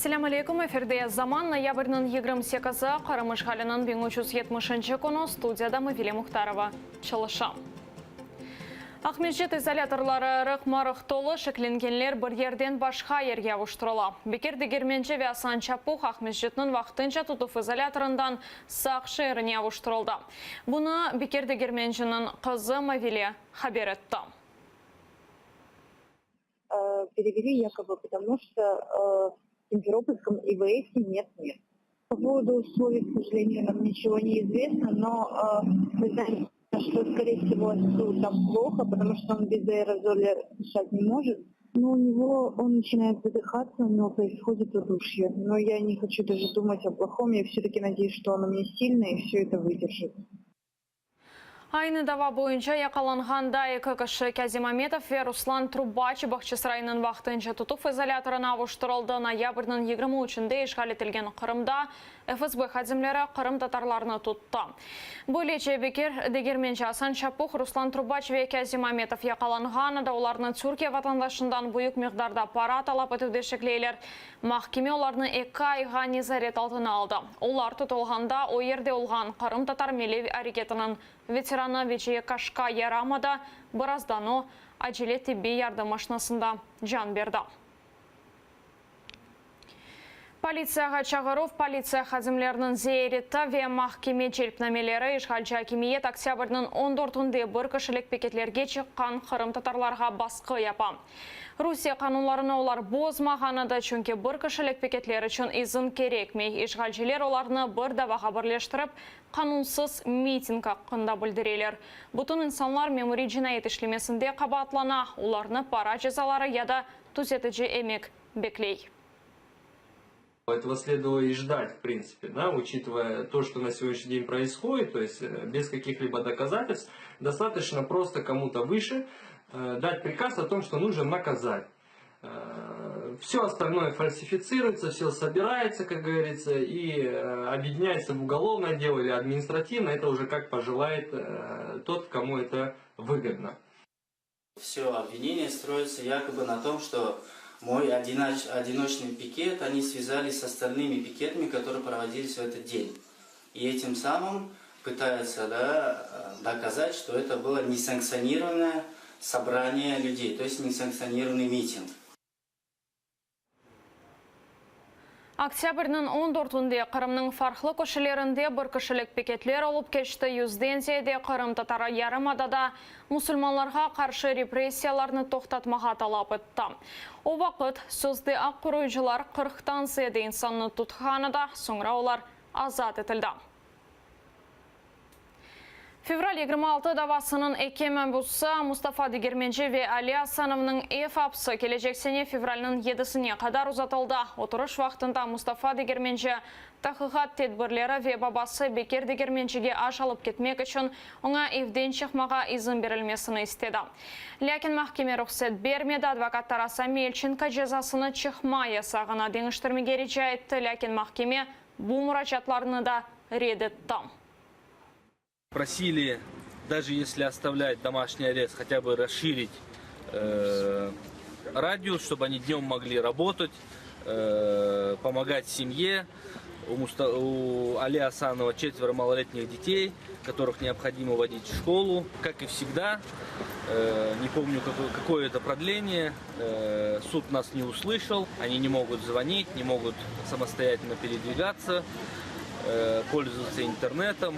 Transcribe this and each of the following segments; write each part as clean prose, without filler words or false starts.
Esselâmu aleykum, efirde Zaman, noyabrniñ 28-i, Qırım işğaliniñ 1370-nci künü, studiyada Mavile Muhtarova çalışa. Aqmescit izolâtorları rıq-mırıq tolu, şeklengenler bir yerden başqa yerge avuştırıla. Bekir Degermenci ve Asan Çapuh Aqmescitniñ vaqtınca tutuv izolâtorından Saq şeerine avuştırıldı. Bunı Bekir Degermenciniñ qızı Mavile haber etti. Перевели якобы потому, что в Симферопольском ИВСе нет мест. По поводу условий, к сожалению, нам ничего не известно, но мы знаем, что, скорее всего, отцу там плохо, потому что он без аэрозоля дышать не может. Но у него он начинает задыхаться, у него происходит удушье. Но я не хочу даже думать о плохом, я все-таки надеюсь, что он у меня сильный и все это выдержит. Aynı dava boyunca yaqalanğan daa eki kişi, Kâzim Ametov ve Ruslan Trubaç, Bağçasaraynıñ vaqtınca tutuv izolâtorına avuştırıldı. Noyabrniñ 23-nde işğal etilgen Qırımda FSB hadimleri qırımtatarlarnı tuttı. Böylece, Bekir Degermenci, Asan Çapuh, Ruslan Trubaç ve Kâzim Ametov yaqalanğan da olarnı Türkiye vatandaşından büyük miqdarda para talap etüvde şekleyler. Mahkeme olarnı eki ayğa nezaret altına aldı. Olar tutulğanda o yerde olğan qırımtatar milliy areketiniñ veteranı Veciye Kaşka yaramadı, birazdan o, acele tibbiy yardım maşinasında can berdi. Politsiyağa çağıruv, politsiya hadimleriniñ ziyareti ve mahkeme celpnameleri işğalci akimiyet oktâbrniñ on dörtünde bir kişilik piketlerge çıqqan qırımtatarlarğa basqı yapa. Rusiye qanunlarını olar bozmağan edi, çünki bir kişilik piketler içün izin kerekmey. İşğalciler olarnı bir davağa birleştirip, qanunsız miting aqqında bildireler. Bütün insanlar memuriy cinayet işlemesinde qabaatlana, olarnı para cezaları ya da tüzetici emek bekley. Этого следовало и ждать, в принципе, да, учитывая то, что на сегодняшний день происходит, то есть без каких-либо доказательств, достаточно просто кому-то выше дать приказ о том, что нужно наказать. Все остальное фальсифицируется, все собирается, как говорится, и объединяется в уголовное дело или административное, это уже как пожелает тот, кому это выгодно. Все обвинение строится якобы на том, что мой одиночный пикет они связали с остальными пикетами, которые проводились в этот день. И этим самым пытаются, да, доказать, что это было несанкционированное собрание людей, то есть несанкционированный митинг. Oktâbrniñ 14-ünde Qırımnıñ farqlı köşelerinde bir kişilik piketler olıp keçti, yüzden ziyade qırımtatarı yarımadada musulmanlarğa qarşı repressiyalarnı toqtatmağa talap etti. O vaqıt, sözde aq qoruyıcılar qırqtan ziyade insannı tutqan edi, soñra olar azat etildi. Fevral 26 davasınıñ eki mabüsi Mustafa Degermenci ve Ali Asanovnıñ ev apsi kelecek sene fevralniñ yedisine qadar uzatıldı. Oturış vaqtında Mustafa Degermenci tahqiqat tedbirleri ve babası Bekir Degermencige aş alıp ketmek içün oña evden çıqmağa izin berilmesini istedi. Lâkin mahkeme ruhset bermedi, advokat Taras Amelçenko cezasını çıqma yasağına deñiştirmege rica etti, lâkin mahkeme bu muracaatlarnı da red etti. Просили, даже если оставлять домашний арест, хотя бы расширить радиус, чтобы они днем могли работать, помогать семье. У Али Асанова четверо малолетних детей, которых необходимо водить в школу. Как и всегда, не помню, какое это продление, суд нас не услышал, они не могут звонить, не могут самостоятельно передвигаться, пользоваться интернетом.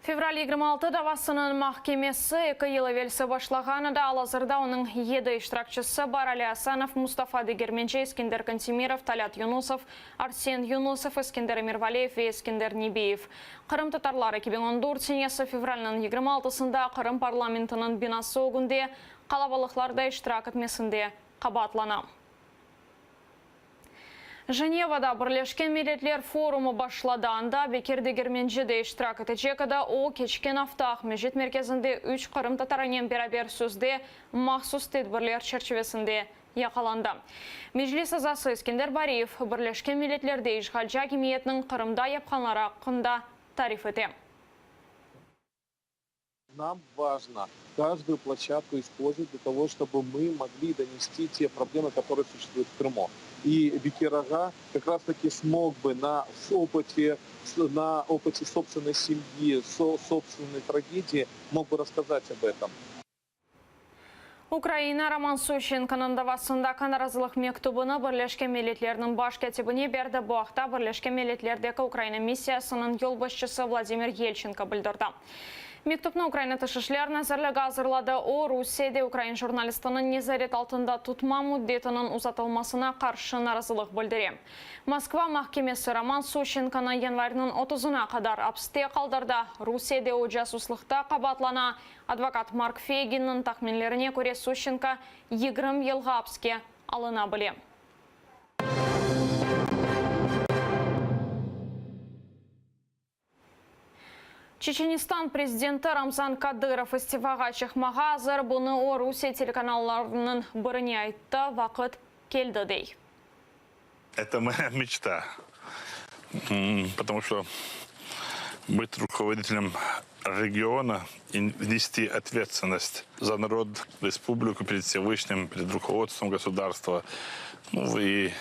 Fevral 26 davasınıñ mahkemesi eki yıl evelsi başlağan edi. Al-azırda onıñ yedi iştirakçisi bar, Ali Asanov, Mustafa Degermenci, Eskender Kantemirov, Talât Yunusov, Arsen Yunusov, Eskender Emirvaliyev ve Eskender Nebiyev. Qırımtatarlar 2014 senesi fevralniñ 26-sında Qırım parlamentiniñ binası ögünde qalabalıqlarda iştirak etmesinde qabaatlana. Jenevada Birleşken Milletler Forumı başladı. Anda Bekir Degermenci de iştirak etecek edi. O, keçken afta Aqmescit merkezinde üç qırımtatarınen beraber sözde mahsus tedbirler çerçivesinde yaqalandı. Meclis azası Eskender Bariyev Birleşken Milletlerde işğalci akimiyetniñ Qırımda yapqanları aqqında tarif ete. Нам важно каждую площадку использовать для того, чтобы мы могли донести те проблемы, которые существуют в Крыму. И Бекир ağa как раз таки смог бы на опыте, на опыте собственной семьи, собственной трагедии, мог бы рассказать об этом. Ukraina Roman Suşçenkonıñ davasında narazılıq mektübini Birleşken Milletlerniñ baş kâtibine berdi. Bu aqta Birleşken Milletlerdeki Ukraina missiyasınıñ yolbaşçısı Vladimir Yelçenko bildirdi. Mektüpni Ukraina Tış işler nazirligi azırladı. O, Rusiyede ukrain jurnalistiniñ nezaret altında tutma müddetiniñ uzatılmasına qarşı narazılıq bildire. Moskva mahkemesi Roman Suşçenkonı yanvarniñ otuzına qadar apiste qaldırdı. Rusiyede o casuslıqta qabaatlana. Advokat Mark Feyginniñ tahminlerine köre, Suşçenko 20 yılğa apiske alına bile. Çeçenistan prezidenti Ramzan Kadırov istifağa çıqmağa azır, bunı o, Rusiye telekanallarınıñ birine ayttı, vaqıt keldi, dey. Это моя мечта, потому что быть руководителем региона и нести ответственность за народ, республику перед Всевышним, перед руководством государства, ну и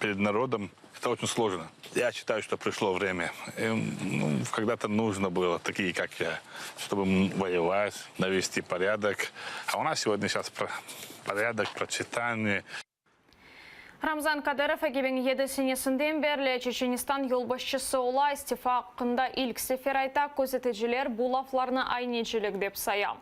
перед народом, это очень сложно. Я считаю, что пришло время. И, ну, когда-то нужно было, такие как я, чтобы воевать, навести порядок. А у нас сегодня сейчас порядок, процветание. Ramzan Kadırov 2007 senesinden berli Çeçenistan yolbaşçısı ola, istifa aqqında ilk sefer ayta, közeticiler bu laflarnı aynecilik dep saya.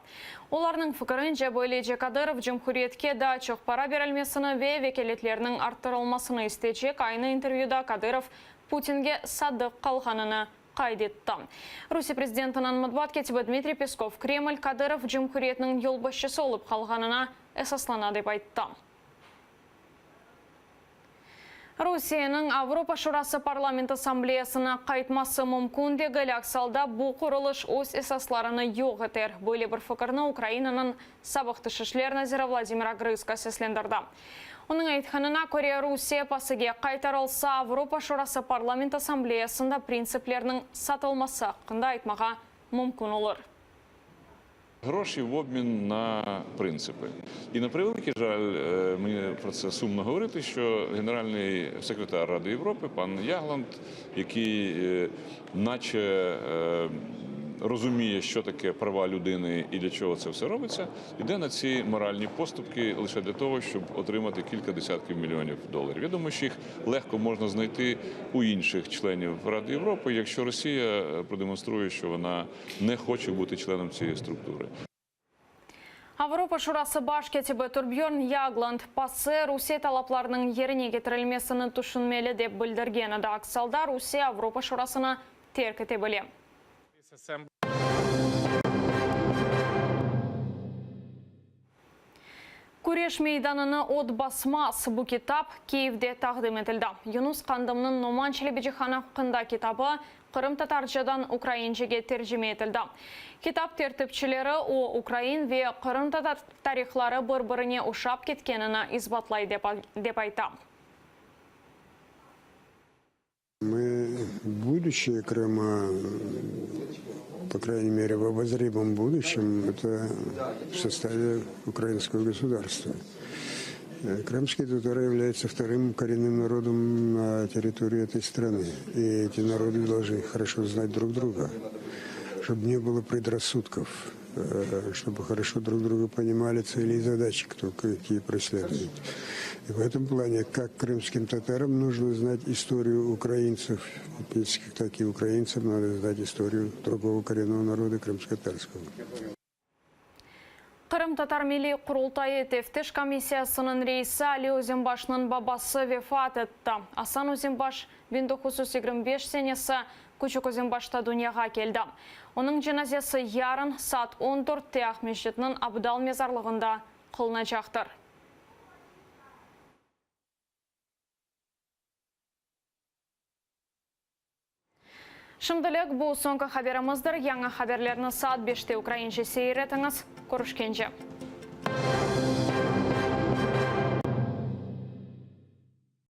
Olarnıñ fikirince, böylece Kadırov cumhuriyetke daa çoq para berilmesini ve vekâletlerniñ arttırılmasını isteycek, aynı intervyüda Kadırov Putinge sadıq qalğanını qayd etti. Rusiye prezidentiniñ matbuat kâtibi Dmitriy Peskov, Kreml Kadırov cumhuriyetniñ yolbaşçısı olıp qalğanına esaslana dep ayttı. Rusiyeniñ Avropa Şurası Parlament Assambleyasına qaytması mümkün degil, aks alda bu qurulış öz esaslarını yoq eter. Böyle bir fikirni Ukrainanıñ sabıq tış işler naziri Vladimir Ogrızko seslendirdi. Onıñ aytqanına köre, Rusiye PASEge qaytarılsa, Avropa Şurası Parlament Assambleyasında printsiplerniñ satılması aqqında aytmağa mümkün olur. Гроші в обмін на принципи. І на превеликий жаль, мені про це сумно говорити, що генеральний секретар Ради Європи, пан Ягланд, який наче розуміє, що таке права людини і для чого це все робиться, йде на ці моральні поступки лише для того, щоб отримати кілька десятків мільйонів доларів. Я думаю, що їх легко можна знайти у інших членів Ради Європи, якщо Росія продемонструє, що вона не хоче бути членом цієї структури. Avropa Şurası baş kâtibi Torbjörn Jagland, PASE Rusiye talaplarınıñ yerine ketirilmesini tüşünmeli, dep bildirgen edi. Aks alda Rusiye Avropa Şurasını terk ete bile. Küreş meydanını ot basmaz, bu kitap Kiyevde taqdim etildi. Yunus Qandımnıñ Noman Çelebicihan aqqında kitabı qırımtatarcadan ukraincege tercime etildi. Kitap tertipçileri o, ukrain ve qırımtatar tarihları bir-birine oşap ketkenini isbatlay, dep ayta. Мы будущее Крыма, по крайней мере, в обозримом будущем, это в составе украинского государства. Крымские татары являются вторым коренным народом на территории этой страны. И эти народы должны хорошо знать друг друга, чтобы не было предрассудков, чтобы хорошо друг друга понимали цели и задачи, кто какие преследует. И в этом плане, как крымским татарам нужно знать историю украинцев этнических, так и украинцам надо знать историю другого коренного народа крымско-татарского. Qırımtatar Milliy Qurultayı Teftiş komissiyasınıñ reisi Ali Özenbaşnıñ babası vefat etti. Asan Özenbaş 1925 senesi Küçük Özenbaşta dünyağa keldi. Onıñ cenazesi yarın saat on dörtte Aqmescitniñ Abdal mezarlığında qılınacaqtır. Şimdilik bu soñki haberimizdir. Yañı haberlerni saat beşte ukraince seyir etiñiz. Körüşkence.